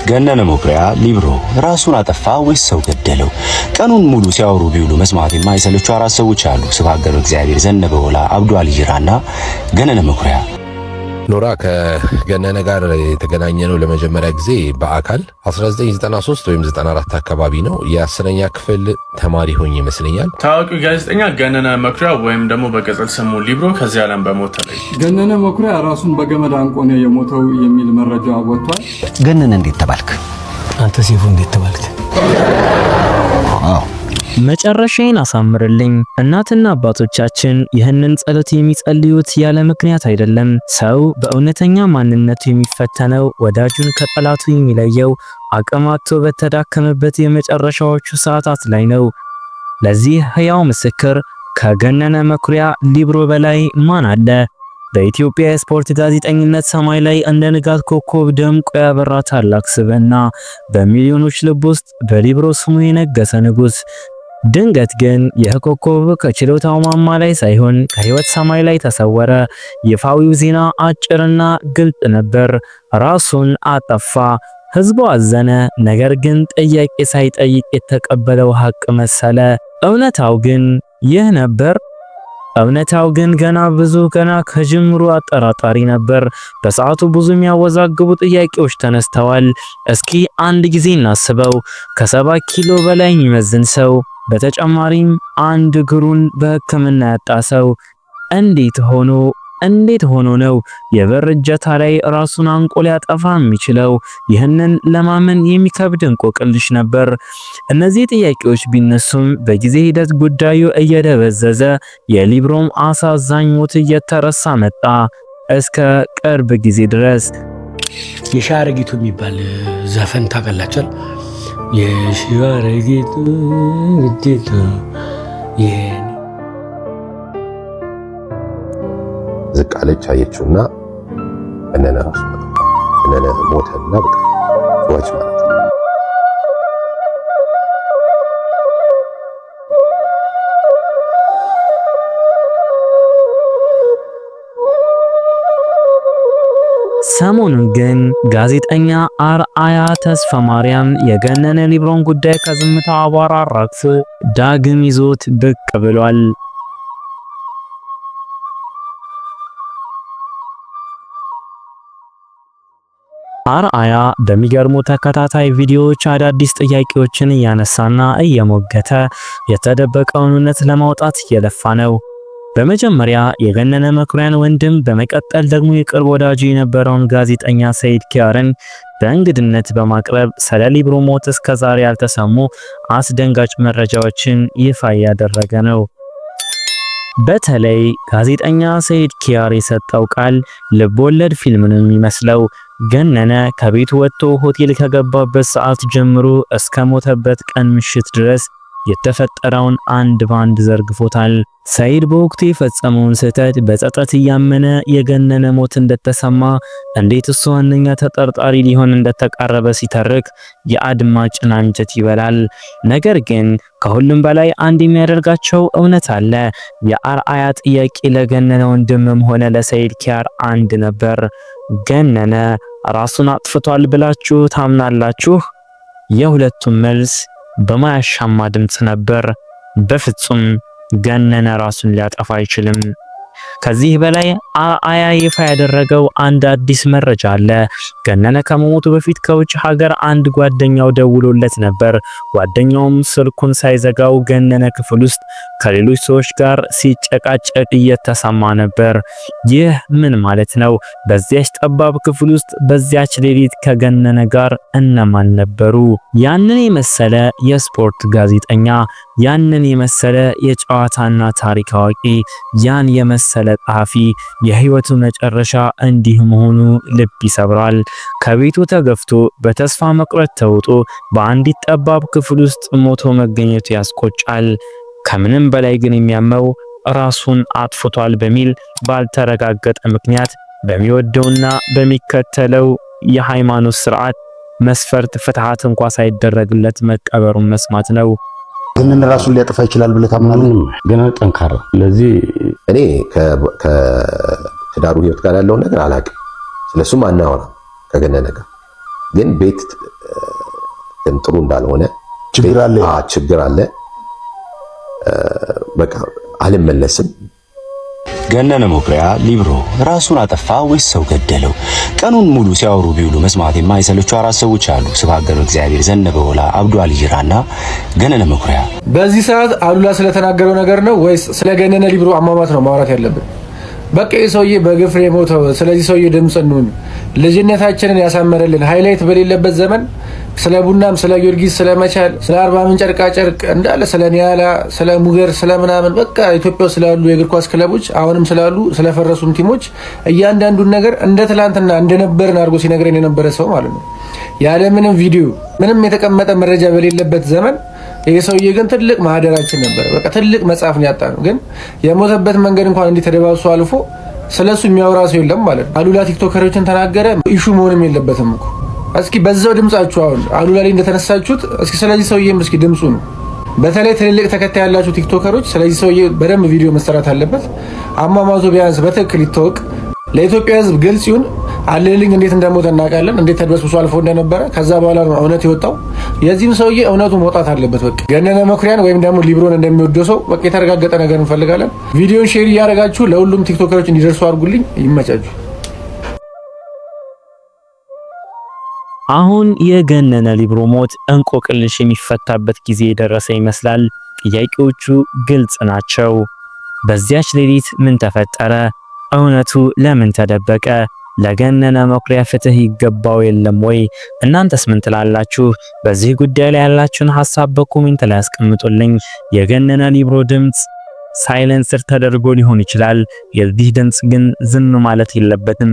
ገነነ መኩሪያ ሊብሮ ራሱን አጠፋ ወይስ ሰው ገደለው? ቀኑን ሙሉ ሲያወሩ ቢውሉ መስማት የማይሰለቹ አራት ሰዎች አሉ። ስብሐት ገብረ እግዚአብሔር፣ ዘነበ ወላ፣ አብዱ አልጅራና ገነነ መኩሪያ። ኖራ፣ ከገነነ ጋር የተገናኘ ነው ለመጀመሪያ ጊዜ በአካል 1993 ወይም 94 አካባቢ ነው። የአስረኛ ክፍል ተማሪ ሆኜ ይመስለኛል። ታዋቂው ጋዜጠኛ ገነነ መኩሪያ ወይም ደግሞ በቅጽል ስሙ ሊብሮ ከዚህ ዓለም በሞት ተለየ። ገነነ መኩሪያ ራሱን በገመድ አንቆ ነው የሞተው የሚል መረጃ ወጥቷል። ገነነ እንዴት ተባልክ? አንተ ሴፉ እንዴት ተባልክ? አዎ። መጨረሻዬን አሳምርልኝ። እናትና አባቶቻችን ይህንን ጸሎት የሚጸልዩት ያለ ምክንያት አይደለም። ሰው በእውነተኛ ማንነቱ የሚፈተነው፣ ወዳጁን ከጠላቱ የሚለየው አቅም አጥቶ በተዳከመበት የመጨረሻዎቹ ሰዓታት ላይ ነው። ለዚህ ሕያው ምስክር ከገነነ መኩሪያ ሊብሮ በላይ ማን አለ? በኢትዮጵያ የስፖርት ጋዜጠኝነት ሰማይ ላይ እንደ ንጋት ኮከብ ደምቆ ያበራ ታላቅ ስብዕና፣ በሚሊዮኖች ልብ ውስጥ በሊብሮ ስሙ የነገሰ ንጉስ። ድንገት ግን ይህ ኮከብ ከችሎታው ማማ ላይ ሳይሆን ከህይወት ሰማይ ላይ ተሰወረ። ይፋዊው ዜና አጭርና ግልጽ ነበር። ራሱን አጠፋ። ህዝቡ አዘነ። ነገር ግን ጥያቄ ሳይጠይቅ የተቀበለው ሀቅ መሰለ። እውነታው ግን ይህ ነበር። እውነታው ግን ገና ብዙ ገና ከጅምሩ አጠራጣሪ ነበር። በሰዓቱ ብዙ የሚያወዛግቡ ጥያቄዎች ተነስተዋል። እስኪ አንድ ጊዜ እናስበው። ከ70 ኪሎ በላይ የሚመዝን ሰው፣ በተጨማሪም አንድ እግሩን በሕክምና ያጣ ሰው እንዴት ሆኖ ነው የበር እጀታ ላይ ራሱን አንቆ ሊያጠፋ የሚችለው? ይህንን ለማመን የሚከብድ እንቆቅልሽ ነበር። እነዚህ ጥያቄዎች ቢነሱም በጊዜ ሂደት ጉዳዩ እየደበዘዘ፣ የሊብሮም አሳዛኝ ሞት እየተረሳ መጣ፣ እስከ ቅርብ ጊዜ ድረስ። የሻረጊቱ የሚባል ዘፈን ታውቃላችኋል? የሻረጊቱ ግዴታ። ዝቅ አለች፣ አየችውና ገነነ ራሱ ገነነ ሞተና በቃ ጮኸች ማለት ነው። ሰሞኑን ግን ጋዜጠኛ አርአያ ተስፋ ማርያም የገነነ ሊብሮን ጉዳይ ከዝምታው አቧራ አራግፎ ዳግም ይዞት ብቅ ብሏል። አርአያ በሚገርሙ ተከታታይ ቪዲዮዎች አዳዲስ ጥያቄዎችን እያነሳና እየሞገተ የተደበቀውን እውነት ለማውጣት እየለፋ ነው። በመጀመሪያ የገነነ መኩሪያን ወንድም፣ በመቀጠል ደግሞ የቅርብ ወዳጁ የነበረውን ጋዜጠኛ ሰይድ ኪያርን በእንግድነት በማቅረብ ስለ ሊብሮ ሞት እስከዛሬ ያልተሰሙ አስደንጋጭ መረጃዎችን ይፋ እያደረገ ነው። በተለይ ጋዜጠኛ ሰይድ ኪያር የሰጠው ቃል ልቦለድ ፊልም ነው የሚመስለው። ገነነ ከቤቱ ወጥቶ ሆቴል ከገባበት ሰዓት ጀምሮ እስከ ሞተበት ቀን ምሽት ድረስ የተፈጠረውን አንድ ባንድ ዘርግፎታል። ሰይድ በወቅቱ የፈጸመውን ስህተት በጸጸት እያመነ፣ የገነነ ሞት እንደተሰማ እንዴት እሱ ዋነኛ ተጠርጣሪ ሊሆን እንደተቃረበ ሲተርክ የአድማጭን አንጀት ይበላል። ነገር ግን ከሁሉም በላይ አንድ የሚያደርጋቸው እውነት አለ። የአርአያ ጥያቄ ለገነነ ወንድምም ሆነ ለሰይድ ኪያር አንድ ነበር። ገነነ ራሱን አጥፍቷል ብላችሁ ታምናላችሁ? የሁለቱም መልስ በማያሻማ ድምጽ ነበር። በፍጹም፣ ገነነ ራሱን ሊያጠፋ አይችልም። ከዚህ በላይ አርአያ ይፋ ያደረገው አንድ አዲስ መረጃ አለ። ገነነ ከመሞቱ በፊት ከውጭ ሀገር አንድ ጓደኛው ደውሎለት ነበር። ጓደኛውም ስልኩን ሳይዘጋው ገነነ ክፍል ውስጥ ከሌሎች ሰዎች ጋር ሲጨቃጨቅ እየተሰማ ነበር። ይህ ምን ማለት ነው? በዚያች ጠባብ ክፍል ውስጥ በዚያች ሌሊት ከገነነ ጋር እነማን ነበሩ? ያንን የመሰለ የስፖርት ጋዜጠኛ፣ ያንን የመሰለ የጨዋታና ታሪክ አዋቂ፣ ያን የመሰለ ጸሐፊ የህይወቱ መጨረሻ እንዲህ መሆኑ ልብ ይሰብራል። ከቤቱ ተገፍቶ፣ በተስፋ መቁረጥ ተውጦ በአንዲት ጠባብ ክፍል ውስጥ ሞቶ መገኘቱ ያስቆጫል። ከምንም በላይ ግን የሚያመው ራሱን አጥፍቷል በሚል ባልተረጋገጠ ምክንያት በሚወደውና በሚከተለው የሃይማኖት ስርዓት መስፈርት ፍትሐት እንኳ ሳይደረግለት መቀበሩን መስማት ነው። ገነነ ራሱን ሊያጠፋ ይችላል ብለህ ታምናለህ? ገና ጠንካራ። ስለዚህ እኔ ከትዳሩ ህይወት ጋር ያለውን ነገር አላውቅም። ስለሱም አናወራም ከገነነ ጋር። ግን ቤት ጥሩ እንዳልሆነ ችግር አለ፣ ችግር አለ። በቃ አልመለስም። ገነነ መኩሪያ ሊብሮ ራሱን አጠፋ ወይስ ሰው ገደለው? ቀኑን ሙሉ ሲያወሩ ቢውሉ መስማት የማይሰለቹ አራት ሰዎች አሉ። ስብሐት ገብረ እግዚአብሔር፣ ዘነበ ወላ፣ አብዱ አልጅራና ገነነ መኩሪያ። በዚህ ሰዓት አሉላ ስለተናገረው ነገር ነው ወይስ ስለ ገነነ ሊብሮ አሟሟት ነው ማውራት ያለብን? በቃ ይህ ሰውዬ በግፍ ነው የሞተው። ስለዚህ ሰውዬ ድምፅ እንሁን። ልጅነታችንን ያሳመረልን highlight በሌለበት ዘመን ስለ ቡናም፣ ስለ ጊዮርጊስ፣ ስለ መቻል፣ ስለ አርባ ምንጭ ጨርቃ ጨርቅ እንዳለ፣ ስለ ኒያላ፣ ስለ ሙገር፣ ስለ ምናምን በቃ ኢትዮጵያ ውስጥ ስላሉ የእግር ኳስ ክለቦች፣ አሁንም ስላሉ ስለፈረሱም ቲሞች እያንዳንዱን ነገር እንደ ትላንትና እንደነበርን አድርጎ ሲነግረን የነበረ ሰው ማለት ነው። ያለምንም ቪዲዮ፣ ምንም የተቀመጠ መረጃ በሌለበት ዘመን ይህ ሰውዬ ግን ትልቅ ማህደራችን ነበር። በቃ ትልቅ መጽሐፍ ነው ያጣነው። ግን የሞተበት መንገድ እንኳን እንዲህ ተደባብሶ አልፎ ስለሱ የሚያወራ ሰው የለም ማለት ነው። አሉላ ቲክቶከሮችን ተናገረ፣ issue መሆንም የለበትም እኮ። እስኪ በዛው ድምጻችሁ አሁን አሉላ ላይ እንደተነሳችሁት እስኪ ስለዚህ ሰውዬም እስኪ ድምፁ ነው። በተለይ ትልልቅ ተከታይ ያላችሁ ቲክቶከሮች ስለዚህ ሰውዬ በደንብ ቪዲዮ መሰራት አለበት። አሟሟቱ ቢያንስ በትክክል ይታወቅ፣ ለኢትዮጵያ ሕዝብ ግልጽ ይሁን። አለልኝ እንዴት እንደሞተ እናውቃለን፣ እንዴት ተድበስብሶ አልፎ እንደነበረ። ከዛ በኋላ ነው እውነት የወጣው። የዚህም ሰውዬ እውነቱ መውጣት አለበት። በቃ ገነነ መኩሪያን ወይም ደግሞ ሊብሮን እንደሚወደው ሰው በቃ የተረጋገጠ ነገር እንፈልጋለን። ቪዲዮን share እያደረጋችሁ ለሁሉም ቲክቶከሮች እንዲደርሱ አድርጉልኝ። ይመቻችሁ። አሁን የገነነ ሊብሮ ሞት እንቆቅልሽ የሚፈታበት ጊዜ የደረሰ ይመስላል። ጥያቄዎቹ ግልጽ ናቸው። በዚያች ሌሊት ምን ተፈጠረ? እውነቱ ለምን ተደበቀ? ለገነነ መኩሪያ ፍትህ ይገባው የለም ወይ? እናንተስ ምን ትላላችሁ? በዚህ ጉዳይ ላይ ያላችሁን ሐሳብ በ comment ላይ አስቀምጡልኝ። የገነነ ሊብሮ ድምጽ silencer ተደርጎ ሊሆን ይችላል። የዚህ ድምጽ ግን ዝም ማለት የለበትም።